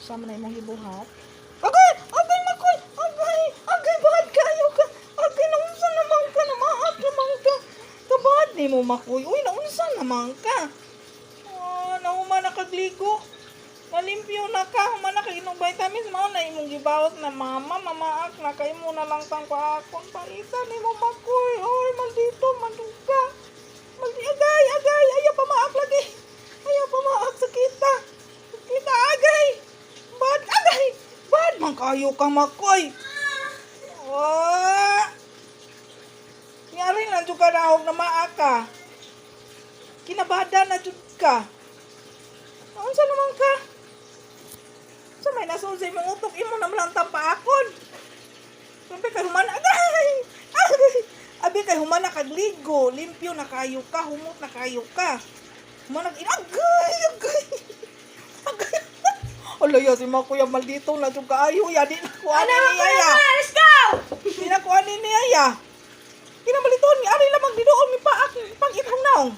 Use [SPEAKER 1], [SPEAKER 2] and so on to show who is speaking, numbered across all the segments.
[SPEAKER 1] Sa man na imong gibuhat? Agay! Agay, Makoy! Agay! Agay, bad kayo ka! Agay, naunsa naman ka? Namaak naman ka! Kabad ni mo, Makoy! Uy, naunsa naman ka? Ah, nahuma na kagligo. Nalimpyo na ka, human na kag inom vitamins, mao na imong gibawas na mama, mamaak na kay mo na lang tang paakon paita ni mo, Makoy. Oy, maldito, manduga. Maldi agay, agay, ayaw pamaak lagi. Ayaw pamaak sa kita. Kita agay. Bad agay. Bad man kayo ka, Makoy. Ah. Ngari lang jud ka na na maak ka. Kinabada na jud ka. Unsa naman ka? Sa may nasulod sa imong utok, imo na lang tampaakon. Siyempre kay human, agay! Agay! Abi kay human na kagligo, limpyo na kayo ka, humot na kayo ka. Human na, agay! Agay! Agay! Alaya si Makuya, maldito na jud kaayo ya, di na kuha
[SPEAKER 2] Ano,
[SPEAKER 1] ni niya ya.
[SPEAKER 2] Let's go!
[SPEAKER 1] Di na kuha ni niya ya. Kinamalito ni ari lamang didoon mi paak pang itong naong.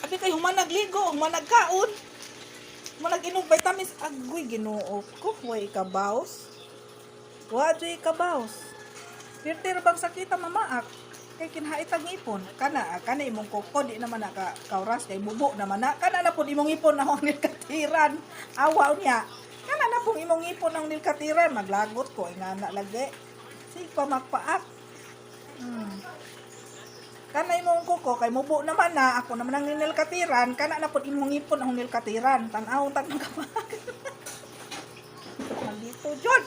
[SPEAKER 1] Abi kay human nagligo, human nagkaon. Human nag-inom vitamins, agoy Ginoo ko, way kabaos. Wa joy kabaos. Pirti ra bang sakita mamaak? Kay kinhaitag ngipon. Kana ah, kana imong koko di naman na ka kauras kay bubo naman na. Kana na pud imong ngipon na akong nilkatiran. Awa niya. Kana na pud imong ngipon ang nilkatiran maglagot ko ingana lagi. Sige pa magpaak. Kana imong kuko kay mubo naman na ako naman ang ninilkatiran, kana na pud imong ngipon ang nilkatiran. Tan-awon tag kapaak. Maldito jud.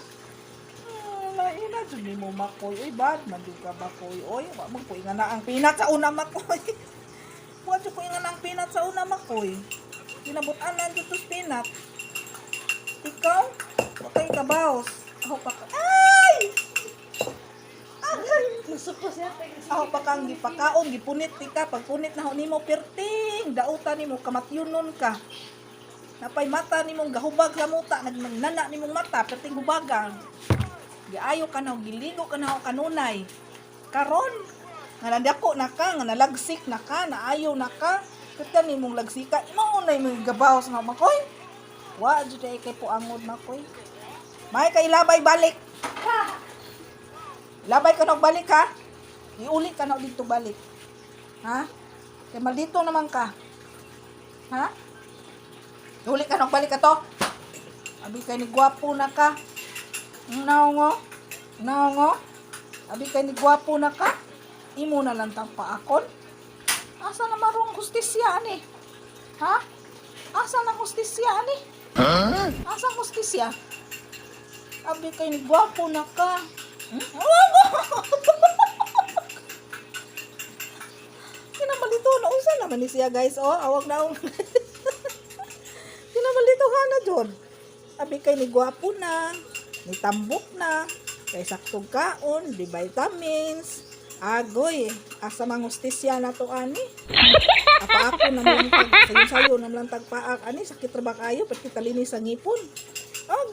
[SPEAKER 1] Lain na jud nimo, Makoy. Uy, bad man jud ka, Makoy. Oy, wa man ko nga na ang peanut sa una, Makoy. Wa jud ko nga na ang peanut sa una, Makoy. Kinabutan jud tos peanut. Ikaw, wa kay kabaos. Ako pa ka. Ay! Agay!
[SPEAKER 2] Gusto ko siya.
[SPEAKER 1] Ako pa kang gipakaon, gipunit ti ka. Pagpunit na ho nimo perting, dauta nimo kamatyunon ka. Napay mata nimong gahubag sa muta, nagnana nimong mata, perting hubaga. Giayo ka na, giligo ka na ho kanunay. Karon, nga nandako na ka, nga nalagsik na ka, naayo na ka, kita nimong lagsika, imo na imong gabaw sa nga, Makoy. Wa jud ay kay puangod, Makoy. May kay labay balik. Labay ka nog balik ha. Iuli ka na dito balik. Ha? Kay maldito naman ka. Ha? Iuli ka nog balik ka to. Abi kay ni gwapo na ka. Naongo. Naongo. Abi kay ni gwapo na ka. Imo na lang tang paakon. Asa na marong hustisya ani? Ha? Asa na hustisya ani? Asa ang hustisya? Abi kay ni gwapo na ka. Hmm? Kinamalito na unsa naman ni siya, guys, oh, awag na akong kinamalito ka na jud. Abi kay ni gwapo na, ni tambok na, kay saktog kaon, di vitamins. Agoy, asa mang hustisya na to ani? Apa ako na malantag, sayo-sayo na malantag paak ani, sakit ra ba kayo pati talinis ang ngipon. Oh,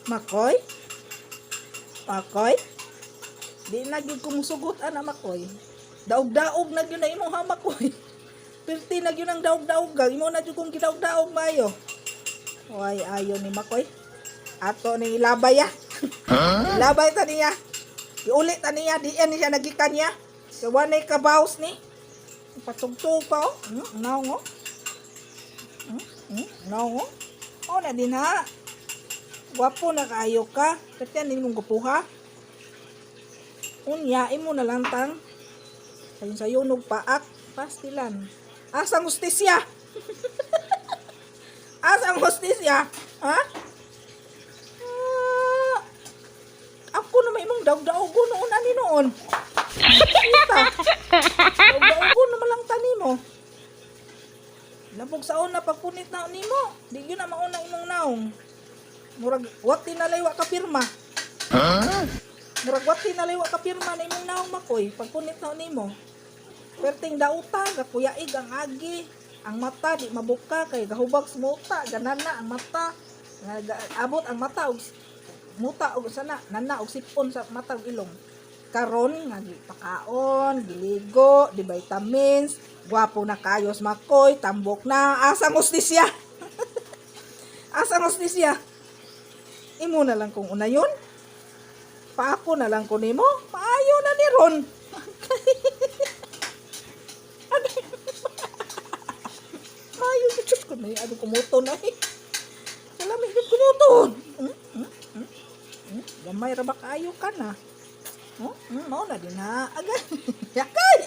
[SPEAKER 1] Makoy? Makoy? Di na gyud ko musugot ana, Makoy. Daog-daog na gyud na imong ha, Makoy. Pirti na gyud ang daog-daog ga. Imo na gyud kong gidaog-daog mayo. Way ayo ni Makoy. Ato ni ilabay ya. Ilabay ta niya. Iuli ta niya di yan siya nagikan niya. Sa wanay kabaws ni. Patugtog pa oh. Naong oh. Naong oh. Oh na din ha. Gwapo na kaayo ka. Katyan nimong gwapuha. Unya, imo na lang tang sayon sayon og paak pastilan. Asang hustisya? Asang hustisya? Ha? Ah, ako na may imong daog-daogo noon ani noon. Kita. Daog-daogo na malang tani mo. Labog sa una pagpunit na nimo. Di gyud na mauna imong naong. Murag wati na lay wa ka pirma. Murag wati na lay wa ka pirma na imong naong, Makoy, pagpunit na nimo. Perting dauta, gakuyaig ang agi, ang mata di mabuka kay gahubag sa muta, ganan na ang mata. Nga abot ang mata og muta og sana nana og sipon sa mata ug ilong. Karon nga gipakaon, giligo, di vitamins, Gwapo na kayos Makoy, tambok na. Asa ngustisya? Asa ngustisya? Imo na lang kung una yun. Paako na lang ko nimo. Maayo na ni Ron. Maayo na. Diyos ko na. Ano kumuto na eh. Salami yung kumuto. Gamay ra ba kayo ka na? Mao na din ha. Agay. Agay.